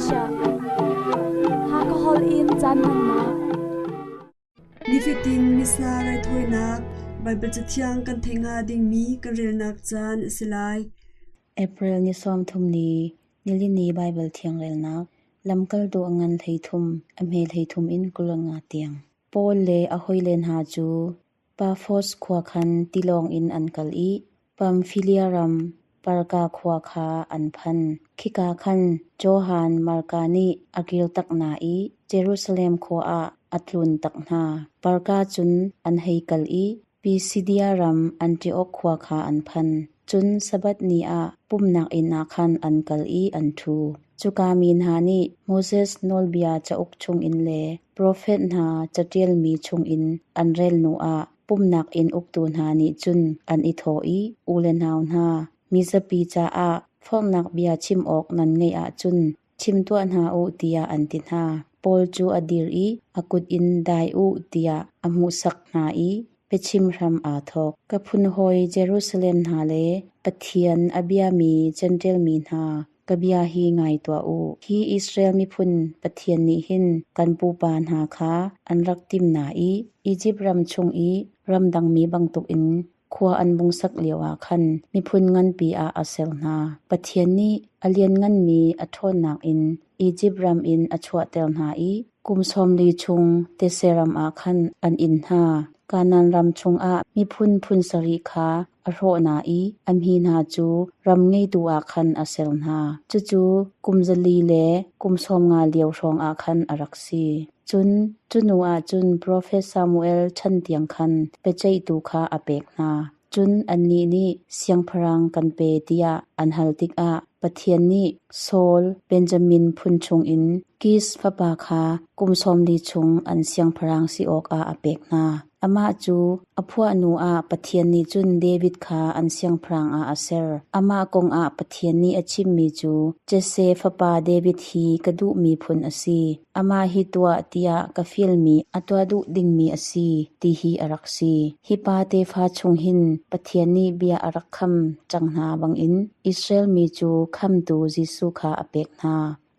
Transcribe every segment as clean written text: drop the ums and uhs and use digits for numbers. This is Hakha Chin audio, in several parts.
Asia. Hakha holh in caan hmannak. Nifatin Missa raithawinak Baibal Cathiang kan theih hnga dingmi kan relnak caan a si lai. April ni 30 ni nilini Baibal Thiang relnak Lamkaltu a ngan 13 a hme 33 in 25 tiang. Paul le a hawile hna cu Paphos khua khan tilawng in an kal i Pamfilia ram Perga khua kha an phan. Khika khan Johan Marka nih a kirtak hna i Jerusalem khua ah a tluntak hna. Perga cun an hei kal i Pisidia ram Antiok khua kha an phan. Cun Sabbath ni ah pumhnak inn ah khan an kal i an ṭhu. Cuka mi hna nih Moses Nawlbia cauk chungin le profet hna caṭialmi chungin an rel hnuah pumhnak inn uktu hna nih cun an i thawh i, U le nau hna, mizapi caah forhnak bia chim awk nan ngeih ahcun chim tuah hna u tiah an ti hna. Paul cu a dir i a kut in dai u tiah a hmuhsak hna i biachim hram aa thawk. Ka phunhawi Jerusalem hna le Pathian a biami Jentail mi hna, ka bia hi ngai tuah u. Hi Israel miphun Pathian nih hin kan pupa hna kha an rak tim hna i Izipt ram chung i ramdangmi bantukin khua an vung sak lioah khan miphun nganpi ah a ser hna. Pathian nih a liannganmi a ṭhawnnak in Izipt ram in a chuahter hna i kum 40 chung thetse ram ah khan an inn hna. Kanaan ram chungah miphun phun sarih kha a hrawh hna i a mi hna cu ram ngeitu ah khan a ser hna. Cucu kum 400 le kum 50 lio hrawngah khan a rak si. Cun cu hnu ah cun profet Samuel chan tiang khan biaceihtu kha a pek hna. Cun annih nih siangpahrang kan pe tiah an hal tikah Pathian nih Saul, Benjamin phun chungin Kish fapa kha kum 40 chung an siangpahrang si awkah a pek hna. Amah cu a phuah hnu ah Pathian nih cun David kha an siangpahrang ah a ser. Amah kong ah Pathian nih a chimmi cu, Jesse fapa David hi ka duhmi phun a si. Amah hi tuah tiah ka fialmi a tuah duh dingmi a si, ti hi a rak si. Hi pa tefa chung hin Pathian nih bia a rak kham cang hna bangin Israel mi cu Khamhtu Jesuh kha a pek hna.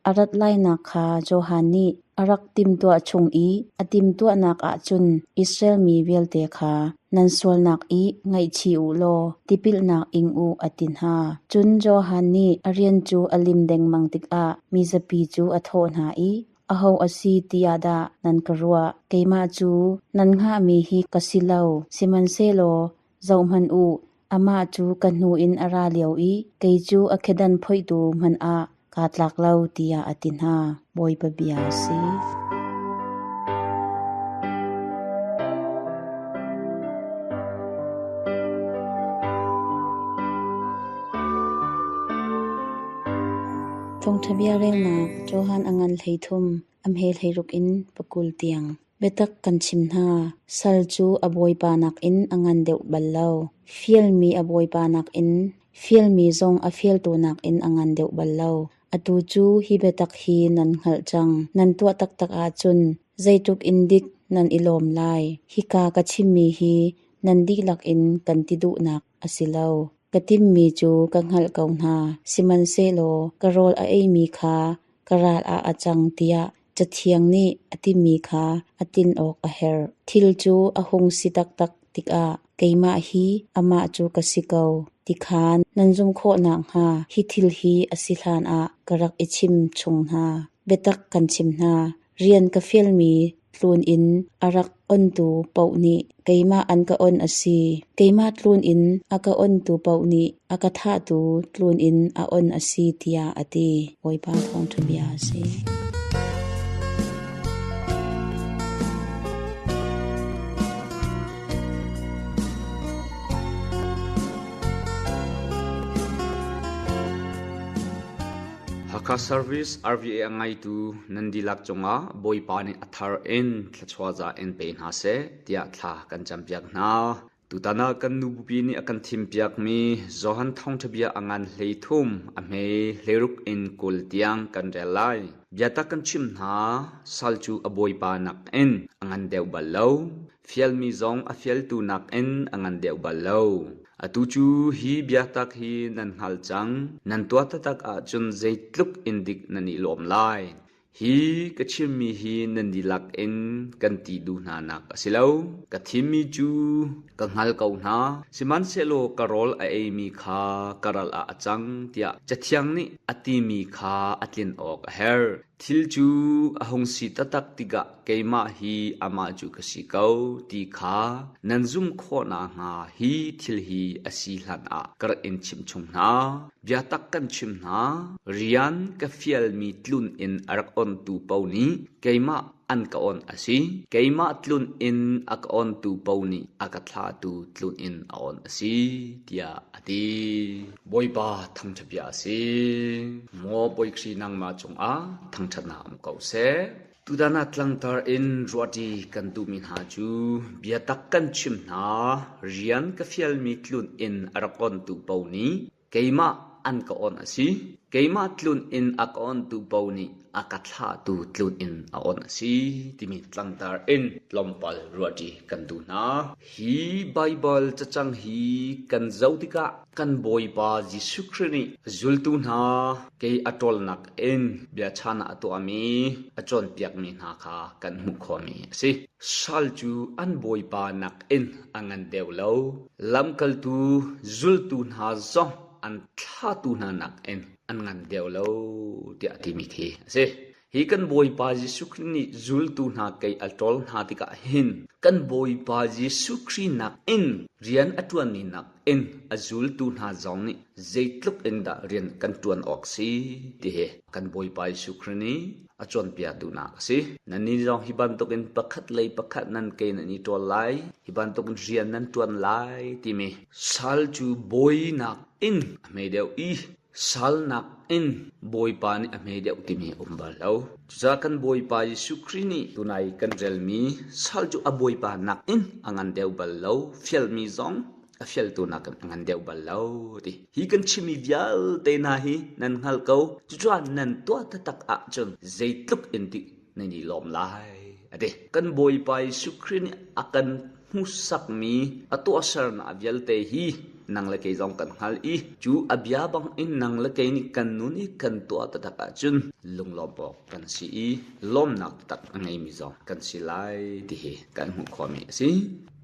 A rat lainak kha Johan nih a rak timhtuah chung i a timhtuahnak ah cun Israel mi vialte kha nan sualnak i ngaihchih u law tipilnak ing u a ti hna. Cun Johan nih a rian cu a lim dengmang tikah mizapi cu a thawh hna i, Aho a si tiah dah nan ka ruah? Keimah cu nan hngahmi hi ka si lo, sihmanhsehlaw zohhmanh u, amah cu ka hnu in a ra lio i kei cu a khedan phoihtu hmanh ah kaa tlak lo, tiah a ti hna. Bawipa bia a si. Thawngṭha bia relnak Johan a ngan 13, a hme 16 in 20 tiang. Biatak kan chim hna, sal cu a bawipa nakin a ngan deuh bal lo. Fialmi a bawipa nakin, fialmi zong a fialtu nakin a ngan deuh bal lo. Atu cu hi biatak hi nan hngalh cang. Nan tuah taktak ahcun zeitluk in dik nan i lawm lai. Hika ka chimmi hi nan dihlak in kan ti duhnak a si lo. Ka timmi cu ka hngalh ko hna, sihmanhsehlaw ka rawl a eimi kha ka ral ah a cang tiah Cathiang nih a timi kha a tin awk a herh. Thil cu a hung si taktak tikah keimah hi amah cu ka si ko ti kha nan zumh khawh nakhnga hi thil hi a si hlanah ka rak i chim chung hna. Biatak kan chim hna, rian ka fialmi tlun inn a rak ontu paoh nih keimah an ka on a si. Keimah tlun inn a ka ontu paoh nih a ka thahtu tlun inn a on a si, tiah a ti. Bawipa thawngṭha bia a si. Hakha Service RVA a ngaitu nan dihlak cungah Bawipa nih a thar in thluachuah za in pe hna seh tiah thla kan campiak hna. Tutan ah kan nu bupi nih a kan thimpiakmi Johan Thawngṭha Bia a ngan 13 a hme 16 in 20 tiang kan rel lai. Biatak kan chim hna, sal cu a bawipa nakin a ngan deuh bal lo. Fialmi zong a fialtu nakin a ngan deuh bal lo. Atu cu hi biatak hi nan hngalh cang, nan tuah taktak ahcun zeitluk in dik nan i lawm lai. Hi ka chimmi hi nan dihlak in kan ti duh hna nak a si lo. Ka thimmi cu ka hngal ko hna, sihmanhsehlaw ka rawl a eimi kha ka ral ah a cang tiah Cathiang nih a timi kha a tlin awk a herh. Thil cu a hung si taktak tikah keimah hi amah cu ka si ko ti kha nan zumh khawh nakhnga hi thil hi a si hlanah ka rak in chimh chung hna. Biatak kan chim hna, rian ka fialmi tlun in a rak ontu paoh nih keimah an ka onh a si. Keimah tlun in a ka ontu paoh nih a ka thlahtu tlun in a onh a si, tiah a ti. Bawipa thangṭhat bia a si. Maw Bawi Khrih nangmah cungah thangṭhatnak um ko seh. Tutan ah tlangtar in ruahṭi kan duhmi hna cu biatak kan chim hna, rian ka fialmi tlun in a rak ontu paoh nih keimah an ka onh a si. Keimah tlun in a ka onhtu paoh nih a ka thlahtu tlun in a onh a si timi tlangtar in tlawmpal ruahṭi kan duh hna. Hi Baibal cacang hi kan zoh tikah kan Bawipa Jesuh Khrih nih zultu hna kei a ṭawlnak in biachan ah a tuahmi, a cawnpiakmi hna kha kan hmuh khawhmi a si. Sal cu an Bawipa nakin a ngan deuh lo. Lamkaltu zultu hna zong an thlahtu hna nakin an ngan deuh lo tiah a timi khi a si. Hi kan Bawipa Jesuh Khrih nih zultu hna kei a ṭawl hna tikah hin kan Bawipa Jesuh Khrih nakin rian a ṭuanmi nakin a zultu hna zong nih zeitluk in dah rian kan ṭuan awk si ti hi kan Bawipa Jesuh Khrih nih a cawnpiak duhnak a si. Nannih zong hi bantukin pakhat lei pakhat nan ke nan i ṭawl lai, hi bantukin rian nan ṭuan lai timi sal cu bawinak in a hme deuh i salnak in Bawipa nih a hme deuh timi a um bal lo. Cucaah kan Bawipa Jesuh Khrih nih tunai kan relmi sal cu a Bawipa nakin a ngan deuh bal lo, fialmi zong a fialtu nakin a ngan deuh bal lo ti. Hi kan chimmi vialte hna hi nan hngal ko. Cucaah nan tuah taktak ahcun zeitluk in ti nan i lawm lai a ti. Kan Bawipa Jesuh Khrih nih a kan hmuhsakmi a tuahsernak vialte hi nang le kei zong kan hngal i cu a bia bang in nang le kei nih kan nun i kan tuah taktak ahcun lunglawm awk kan si i lawmnak taktak a ngeimi zong kan si lai ti hi kan hmuh khawhmi a si.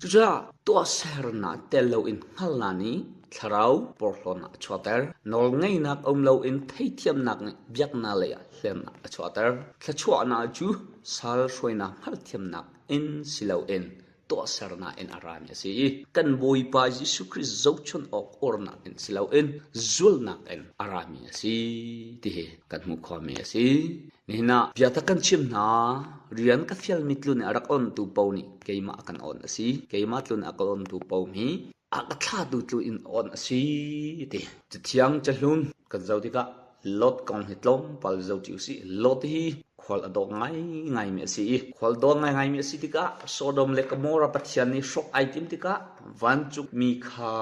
Cucaah tuahsernak tel loin hngalhnak nih thlarau porhlawtnak a chuahter. Nawlngeihnak um loin theithiamnak nih biaknak lei ah hlemnak a chuahter. Thluachuahnak cu sal hruainak hngalhthiamnak in si loin tuahsernak in a rami a si i kan Bawipa Jesuh Khrih zohchunh awk urnak in si loin zulnak in a rami a si ti hi kan hmuh khawhmi a si. Nihin ah biatak kan chim hna, rian ka fialmi tlun i a rak ontu paoh nih keimah a kan on a si. Keimah tlun a ka ontu paoh hi a ka thlatu tlu in on a si ti. Cathiang cahlun kan zoh tikah Lot kong hi tlawmpal zoh ṭi usih. Lot hi khual a dawh ngaingaimi a si i khual dawh ngaingaimi a si tikah Sodom le Gomorrah Pathian nih hrawk ai tim tikah vancungmi kha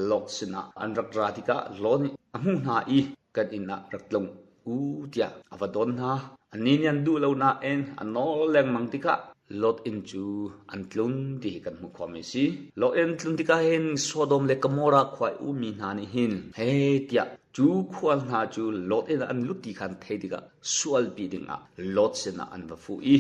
Lot sinah an rak ra tikah Lot nih a hmuh hna i kan inn ah rak tlung u tiah a va don hna. Annih nih an duh lo nain a nawl lengmang tikah Lot inn cu an tlun ti hi kan hmuh khawhmi a si. Lot inn tlun tikah hin Sodom le Gomorrah khua i ummi hna nih hin hei tiah cu khua hna cu Lot inn ah an lut ti kha an theih tikah sualpi dingah Lot sinah an va fuh i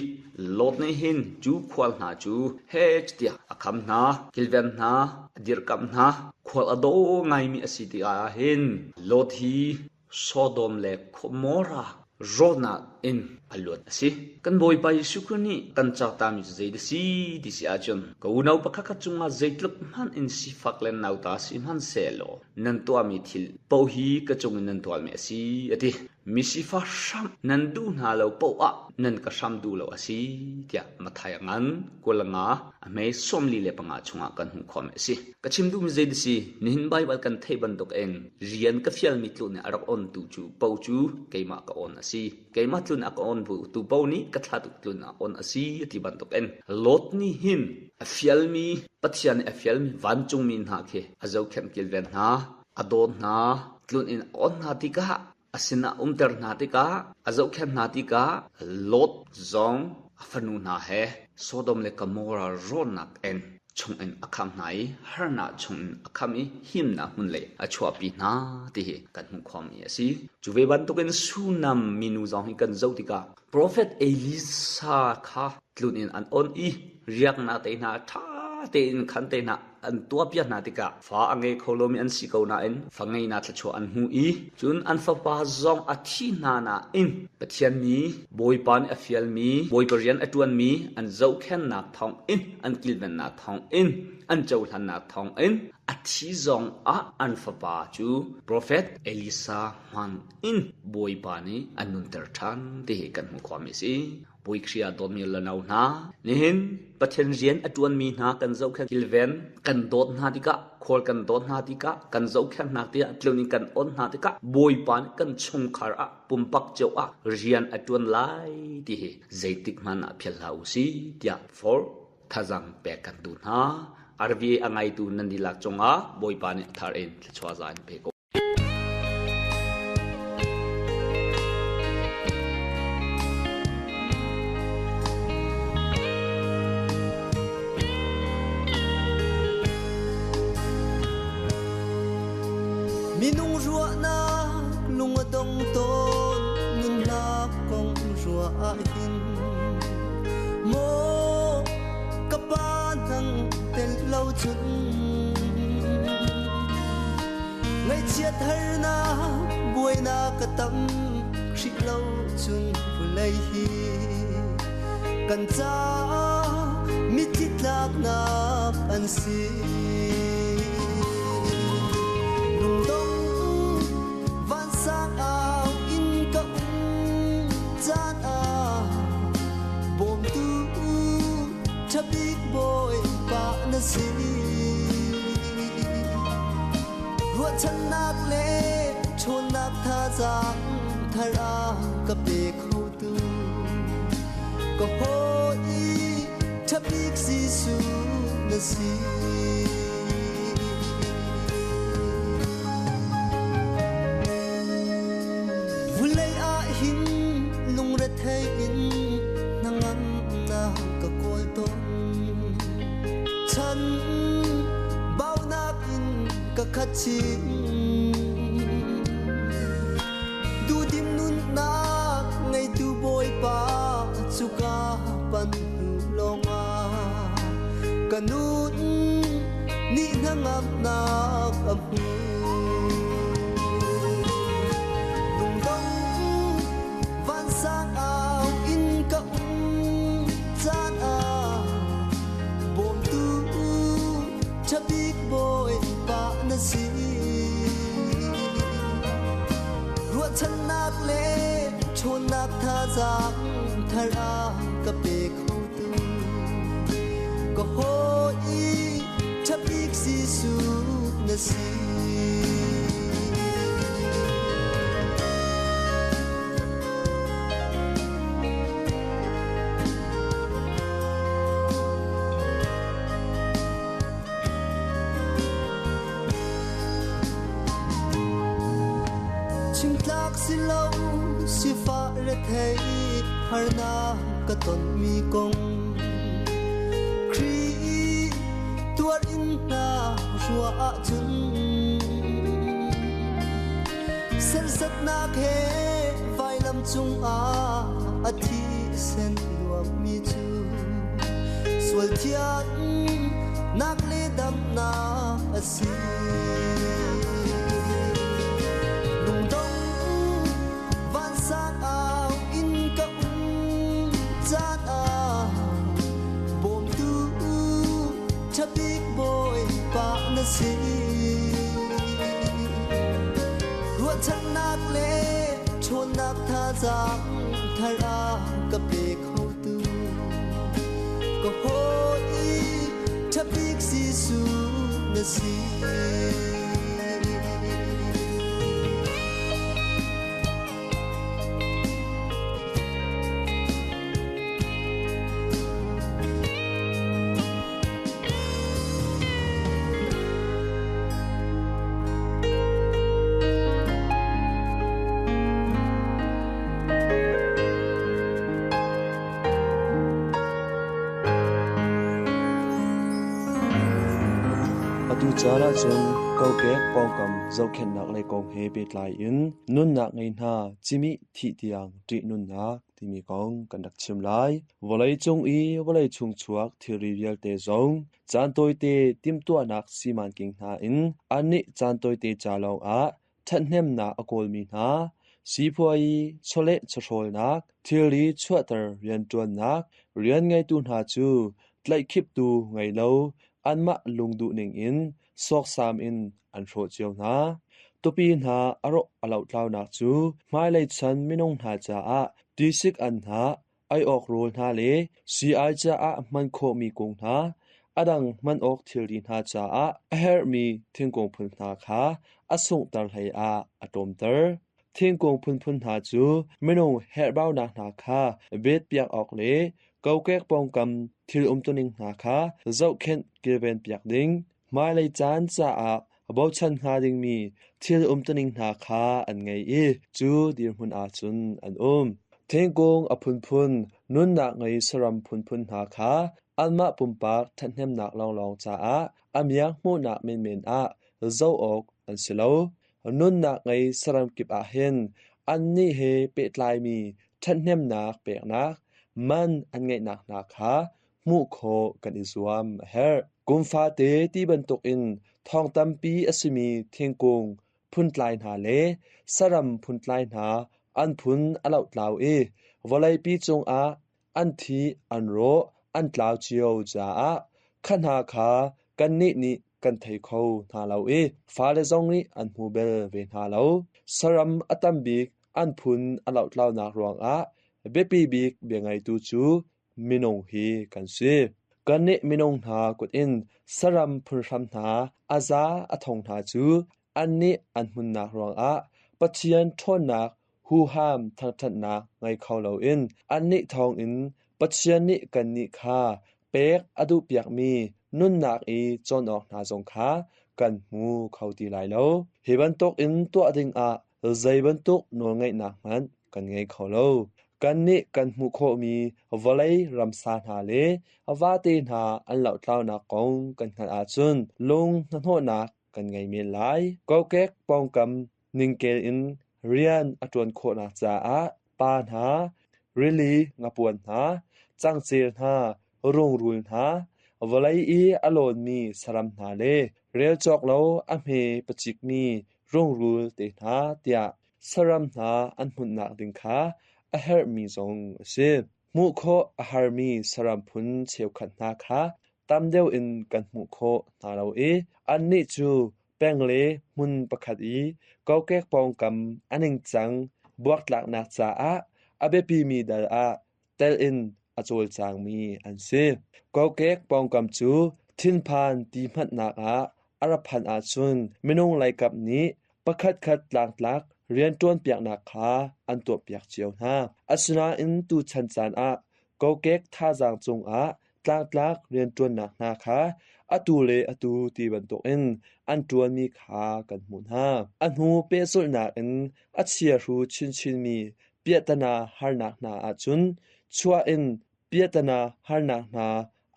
Lot nih hin cu khual hna cu heh tiah a kham hna, kilven hna, a dirhkamh hna. Khual a daw ngaimi a si tikah hin Lot hi Sodom le Gomorrah rawhnak in a luat a si. Kan Bawipa Jesuh Khrih nih kan cartami cu zei dah si ti si ahcun ka unau pakhat khat cungah zeitluk hmanh in sifak le nauta si hmanhsehlaw nan tuahmi thil paoh hi ka cung in nan tuahmi a si a ti. Misifa hramh nan duh hna lo paoh ah nan ka hram duh lo a si tiah Matthai a ngan 25 a hme 45 chungah kan hmuh khawhmi a si. Ka chim duhmi zei si nihin Baibal kan theih bantuk in rian ka fialmi tlun nih a rak ontu cu po cu keimah ka on a si. Keimah tlun a ka on tu po nih ka thlatu tlun a on a si ti bantuk in Lot nih hin a fialmi Pathian nih a fialmi vancungmi hna khi a zohkhenh kilven hna, a dawt hna, tlun in a on hna tikah a sinah umter hna tikah a zohkhenh hna tikah Lot zong a fanu hna he Sodom le Gomorrah rawhnak in. chungin a khamh hna i harnak chungin a khamh i himnak hmun lei a chuahpi hna ti hi kan hmuh khawhmi a si. Cu ve bantukin Sunam minu zong hi kan zoh tikah Profet Elisa kha tlun in an on i riaknak te hna ṭha tein khan te hna an tuahpiak hna tikah fa a ngei kho lomi an si ko nain fa ngeinak thluachuah an hmu i cun an fapa zong a thi hna nain Pathian mi Bawipa nih a fialmi Bawipa rian a ṭuanmi an zohkhennak thawngin an kilvennak thawngin an cohlannak thawngin a thi zong ah an fapa cu profet Elisa hmang in Bawipa nih a nunter ṭhan ti hi kan hmuh khawhmi a si. Bawi Khrih ah dawtmi le no hna, nihin Pathian rian a ṭuanmi hna kan zohkhenh kilven, kan dawt hna tikah, khual kan dawt hna tikah, kan zohkhenh hna tikah, tlun in kan on hna tikah Bawipa nih kan chungkhar ah pumpak cio ah rian a ṭuan lai ti hi zeitik hmanh ah philh hlah u sih tiah forh thazaang pek kan duh hna. RVA a ngaitu nan dihlak cungah Bawipa nih a thar in thluachuah za in pe ko. Minung ruahnak lung a dong tawn nunnak kong ruah ahhin maw ka pa nang tel lo cun Ngaihchiat harnak buainak ka tam Khrih lo cun vulei hi kan caah mitthli tlaknak an si. Lungdong vansang au in ka um caan ah bawmtu ṭhabik Bawipa na si. Ruahchannak le ṭhawnnak thazaang thar a ka pe khotu ka hawi ṭhabik Jesuh na si. Vulei ah hin lungrethei in hnangamnak ka kawl tawn. Chan baunak in ka khat chin. Duhdim nunnak ngeitu Bawipa cuka pan hnu lawngah ka nun nih hnangamnak a hmu. Lungdong vansang au in ka um caan ah bawmtu ṭhabik Bawipa na si. Ruahchannak le ṭhawnnak thazaang thar a ka pe khotu ka hawi ṭhabik Jesuh na si. Chimtlak si lo sifah rethei harnak ka tonmi kong Khrih tuar in hna ruah ahcun Serhsatnak he vailam cungah a thi sen luangmi cu sual thiannak le damnak a si. Lungdong vansang au in ka um caan ah bawmtu ṭhabik Bawipa na si. Ruahchannak le ṭhawnnak thazaang thar a ka pe khotu ka hawi ṭhabik Jesuh na si. Tu caan ahcun kokek pawngkam zohkhenhnak lei kong he pehtlai in nunnak ngei hna cihmih thih tiang ṭihnunnak timi kong kan rak chim lai. Vawleicung i vawlei chungchuak thilri vialte zong caan tawite timhtuahnak simanking hna in annih caan tawite ca lawngah ṭhathnemnak a kawlmi hna, sipuayi chawleh chawhrawlnak, thilri chuahter rianṭuannak, rian ngeitu hna cu tlaihkhiptu ngei lo anmah lungduh ningin sawksam in an hrawh cio hna. Tupi hna a rawh a lohtlaunak cu hmailei chan minung hna caah tisik anhnah, ei awk rawl hna le sii-ai caah hman khawhmi kung hna, a dang hman awk thilri hna caah a herhmi thingkung phun hna kha a sunghter hleiah a tlawmter. Thingkung phunphun hna cu minung herhbaunak hna kha betpiak awk le kokek pawngkam thil umtuning hna kha zohkhenh kilvenpiak ding, hmailei caan caah bochan hnga dingmi thil umtuning hna kha an ngei i cu dirhmun ahcun an um. Thingkung a phunphun, nunnak ngei saram phunphun hna kha anmah pumpak ṭhathnemnak lawnglawng caah a miak hmuhnak menmen ah zoh awk an si lo. Nunnak ngei saram kip ah hin annih he pehtlaimi ṭhathnemnak peknak man an ngeihnak hna kha hmuh khawh kan i zuam a herh. Kum fate ti bantukin thawng tampi a simi thingkung phuntlai hna le saram phuntlai hna an phun a lohtlau i vawleipi cungah an thi an rawh an tlau cio caah kha hna kha kannih nih kan thei kho hna lo i fale zong nih an hmu bel ve hna lo. Saram a tam bik an phun a lohtlaunak ruangah biapi bik biangeitu cu minung hi kan si. Kannih minung hna kut in saram phunhram hna a za a thong hna cu annih an hmunnak ruangah Pathian ṭhawnnak huham thangṭhatnak ngei kho loin annih thawngin Pathian nih kannih kha pek a duhpiakmi nunnak i cawn awk hna zong kha kan hmu kho ti lai lo. Hi bantukin tuah dingah zei bantuk nawlngeihnak hmanh kan ngei kho lo. Kannih kan hmuh khawhmi vawlei ramsa hna le vate hna an lohtlaunak kong kan hngalh ahcun lung hnahnawhnak kan ngei men lai. Kokek pawngkam ningkel in rian a ṭuan khawhnak caah pa hna, rili ngapuan hna, cangcel hna, rungrul hna, vawlei i a lawnmi saram hna le rel cawk lo a hme pacikmi rungrul te hna tiah saram hna an hmunhnak ding kha a herhmi zong a si. Hmuh khawh a harmi saram phun cheukhat hna kha tam deuh in kan hmuh khawh hna lo i annih cu peng le hmun pakhat i kokek pawngkam a ningcang buaktlaknak caah a biapimi dal ah telh in a cawlcangmi an si. Kokek pawngkam cu thinphan ti hmanhnak ah a ra phanh ahcun minung leikap nih pakhatkhat tlangtlak rianṭuanpiaknak kha an tuahpiak cio hna. Asinain tuchan caan ah kokek thazaang cungah tlangtlak rianṭuannak hna kha atu le atu ti bantukin an ṭuanmi kha kan hmuh hna. A hnu pehzulhnak in a chiahru chinchinmi piahtana harnak hna ahcun chuah in piahtana harnak hna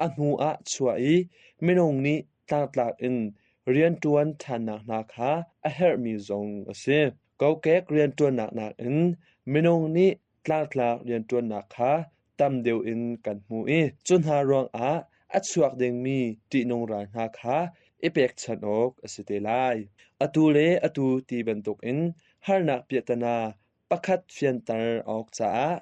a hnu ah chuah i minung nih tlangtlak in rianṭuan ṭhannak hna kha a herhmi zong a si. Kokek rianṭuannak nakin minung nih tlangtlak rianṭuannak kha tam deuh in kan hmu i cu hna ruangah a chuak dingmi ṭihnung ral hna kha i pekchanh awk a si te lai. Atu le atu ti bantukin harnak piahtana pakhat fianter awk caah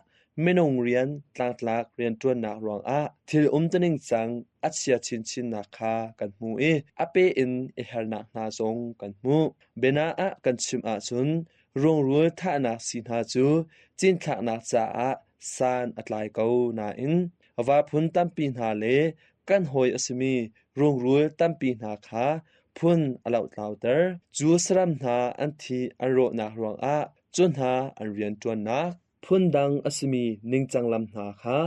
minung rian tlangtlak rianṭuannak ruangah thil umtuning cang a chia chinchinnak kha kan hmu i a pe in i hernak hna zong kan hmuh. Biana ah kan chim ahcun rungrul thahnak sii hna cu cinthlaknak caah san a tlai ko nain va phun tampi hna le kan hawi a simi rungrul tampi hna kha phun a lohtlauter. Cu saram hna an thih an rawhnak ruangah cu hna an rianṭuannak phundang a simi ningcang lam hna kha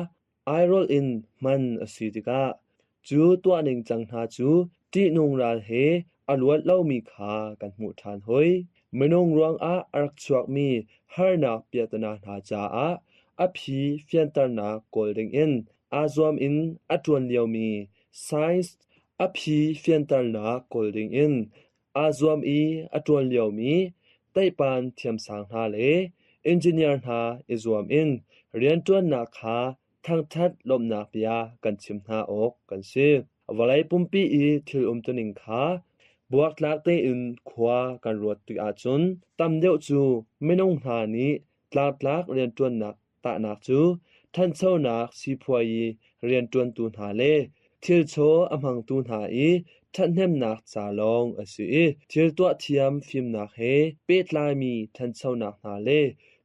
airolh in hman a si tikah cu tuah ningcang hna cu ṭihnung ral he a luat lomi kha kan hmuh ṭhan hoi. Minung ruangah a rak chuakmi harnak piahtana hna caah a phi fianternak kawl dingin aa zuam in a ṭuan liomi science. A phi fianternak kawl dingin aa zuam i a ṭuan liomi taihpan thiamsang hna le engineer hna i zuam in rianṭuannak kha thangṭhat lawmhnak bia kan chim hna awk kan si. Vawlei pumpi i thil umtuning kha buaktlak tein khua kan ruat tik ahcun tam deuh cu minung hna nih tlangtlak rianṭuannak tahnak cu ṭhanchonak siiphuayi rianṭuantu hna le thilchaw a hmangtu hna i ṭhathnemnak ca lawng a si i thil tuah thiam fimnak he pehtlaimi ṭhanchonak hna le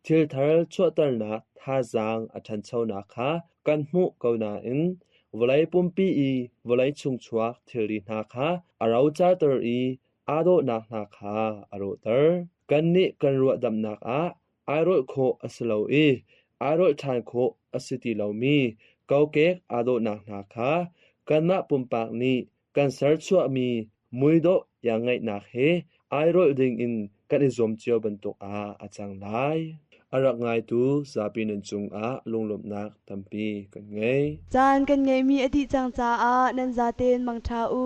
thil thar chuahternak thazaang a ṭhanchonak kha kan hmuh ko nain vawlei pumpi i vawlei chungchuak thilri hna kha a rocarter i aa dawhnak hna kha a rawhter. Kannih kan ruahdamhnak ah airolh khawh a si lo i airolh ṭhan khawh a si ti lomi kokek aa dawhnak hna kha kanmah pumpak nih kan serchuahmi muidawh iangngeihnak he airolh dingin kan i zuam cio bantuk ah a cang lai. A rak ngaitu zapi nan cungah lunglawmhnak tampi kan ngei. Caan kan ngeihmi a dih cang caah nan zaten mangṭha u.